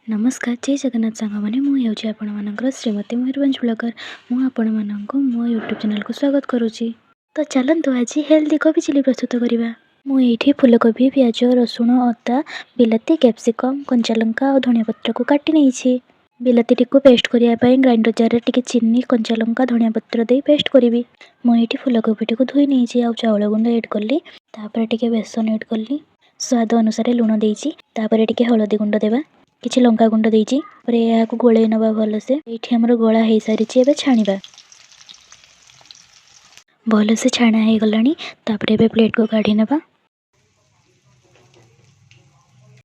ନମସ୍କାର, ଜୟ ଜଗନ୍ନାଥ ସାଙ୍ଗମାନେ। ମୁଁ ହେଉଛି ଆପଣମାନଙ୍କର ଶ୍ରୀମତୀ ମୟୂରଭଞ୍ଜ ବ୍ଲଗର। ମୁଁ ଆପଣମାନଙ୍କୁ ମୋ ୟୁଟ୍ୟୁବ୍ ଚ୍ୟାନେଲକୁ ସ୍ୱାଗତ କରୁଛି। ତ ଚାଲନ୍ତୁ, ଆଜି ହେଲ୍ଦି କୋବି ଚିଲି ପ୍ରସ୍ତୁତ କରିବା। ମୁଁ ଏଇଠି ଫୁଲକୋବି, ପିଆଜ, ରସୁଣ, ଅଦା, ବିଲାତି, କ୍ୟାପ୍ସିକମ୍, କଞ୍ଚାଲଙ୍କା ଆଉ ଧନିଆ ପତ୍ରକୁ କାଟି ନେଇଛି। ବିଲାତିଟିକୁ ପେଷ୍ଟ କରିବା ପାଇଁ ଗ୍ରାଇଣ୍ଡର ଜାରରେ ଟିକେ ଚିନି, କଞ୍ଚାଲଙ୍କା, ଧନିଆ ପତ୍ର ଦେଇ ପେଷ୍ଟ କରିବି। ମୁଁ ଏଇଠି ଫୁଲକୋବିଟିକୁ ଧୋଇ ନେଇଛି ଆଉ ଚାଉଳ ଗୁଣ୍ଡ ଏଡ଼୍ କଲି। ତାପରେ ଟିକେ ବେସନ ଏଡ଼୍ କଲି। ସ୍ୱାଦ ଅନୁସାରେ ଲୁଣ ଦେଇଛି। ତାପରେ ଟିକେ ହଳଦୀ ଗୁଣ୍ଡ ଦେବା। କିଛି ଲଙ୍କା ଗୁଣ୍ଡ ଦେଇଛି। ତାପରେ ଏହାକୁ ଗୋଳେଇ ନେବା ଭଲସେ। ଏଇଠି ଆମର ଗୋଳା ହେଇସାରିଛି, ଏବେ ଛାଣିବା। ଭଲସେ ଛାଣା ହେଇଗଲାଣି। ତାପରେ ଏବେ ପ୍ଲେଟ୍କୁ କାଢ଼ି ନେବା।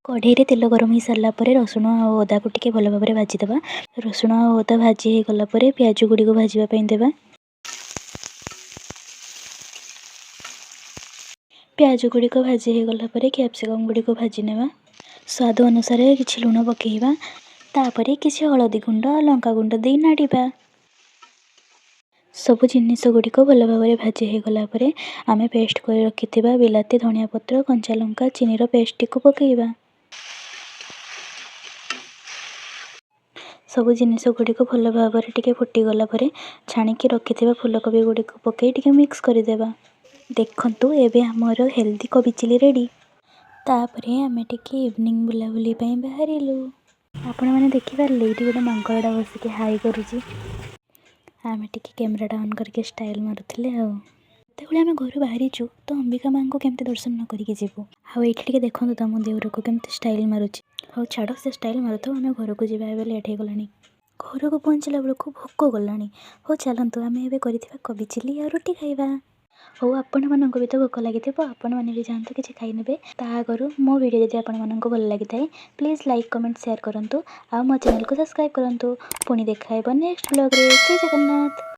କଢ଼େଇରେ ତେଲ ଗରମ ହେଇସାରିଲା ପରେ ରସୁଣ ଆଉ ଅଦାକୁ ଟିକେ ଭଲ ଭାବରେ ଭାଜିଦେବା। ରସୁଣ ଆଉ ଅଦା ଭାଜି ହେଇଗଲା ପରେ ପିଆଜ ଗୁଡ଼ିକୁ ଭାଜିବା ପାଇଁ ଦେବା। ପିଆଜ ଗୁଡ଼ିକ ଭାଜି ହେଇଗଲା ପରେ କ୍ୟାପ୍ସିକମ୍ ଗୁଡ଼ିକୁ ଭାଜି ନେବା। ସ୍ୱାଦ ଅନୁସାରେ କିଛି ଲୁଣ ପକାଇବା। ତାପରେ କିଛି ହଳଦୀ ଗୁଣ୍ଡ ଆଉ ଲଙ୍କା ଗୁଣ୍ଡ ଦେଇ ନାଡ଼ିବା। ସବୁ ଜିନିଷ ଗୁଡ଼ିକ ଭଲ ଭାବରେ ଭାଜି ହେଇଗଲା ପରେ ଆମେ ପେଷ୍ଟ କରି ରଖିଥିବା ବିଲାତି, ଧନିଆ ପତ୍ର, କଞ୍ଚା ଲଙ୍କା, ଚିନିର ପେଷ୍ଟଟିକୁ ପକାଇବା। ସବୁ ଜିନିଷ ଗୁଡ଼ିକ ଭଲ ଭାବରେ ଟିକେ ଫୁଟିଗଲା ପରେ ଛାଣିକି ରଖିଥିବା ଫୁଲକୋବି ଗୁଡ଼ିକୁ ପକାଇ ଟିକେ ମିକ୍ସ କରିଦେବା। ଦେଖନ୍ତୁ, ଏବେ ଆମର ହେଲ୍ଦି କୋବି ଚିଲି ରେଡ଼ି। ତାପରେ ଆମେ ଟିକେ ଇଭିନିଂ ବୁଲାବୁଲି ପାଇଁ ବାହାରିଲୁ। ଆପଣମାନେ ଦେଖିପାରିଲେ, ଏଇଠି ଗୋଟେ ମାଙ୍କଡ଼ଟା ବସିକି ହାଇ କରୁଛି। ଆମେ ଟିକେ କ୍ୟାମେରାଟା ଅନ୍ କରିକି ଷ୍ଟାଇଲ୍ ମାରୁଥିଲେ। ଆଉ ଯେତେବେଳେ ଆମେ ଘରୁ ବାହାରିଛୁ, ତ ଅମ୍ବିକା ମାଆଙ୍କୁ କେମିତି ଦର୍ଶନ ନ କରିକି ଯିବୁ? ଆଉ ଏଇଠି ଟିକେ ଦେଖନ୍ତୁ ତ, ମୋ ଦେଉରକୁ କେମିତି ଷ୍ଟାଇଲ୍ ମାରୁଛି। ହଉ ଛାଡ଼, ସେ ଷ୍ଟାଇଲ୍ ମାରୁଥାଉ, ଆମେ ଘରକୁ ଯିବା, ଏବେ ଲେଟ୍ ହେଇଗଲାଣି। ଘରକୁ ପହଞ୍ଚିଲା ବେଳକୁ ଭୋକ କଲାଣି। ହଉ ଚାଲନ୍ତୁ, ଆମେ ଏବେ କରିଥିବା କୋବି ଚିଲି ଆଉ ରୁଟି ଖାଇବା। ହଉ, ଆପଣମାନଙ୍କୁ ବି ତ ଭୋକ ଲାଗିଥିବ, ଆପଣମାନେ ବି ଯାଆନ୍ତୁ, କିଛି ଖାଇନେବେ। ତା ଆଗରୁ ମୋ ଭିଡ଼ିଓ ଯଦି ଆପଣମାନଙ୍କୁ ଭଲ ଲାଗିଥାଏ, ପ୍ଲିଜ୍ ଲାଇକ୍, କମେଣ୍ଟ, ସେୟାର କରନ୍ତୁ ଆଉ ମୋ ଚ୍ୟାନେଲକୁ ସବସ୍କ୍ରାଇବ୍ କରନ୍ତୁ। ପୁଣି ଦେଖା ହେବ ନେକ୍ସଟ ବ୍ଲଗ୍ରେ। ଜୟ ଜଗନ୍ନାଥ।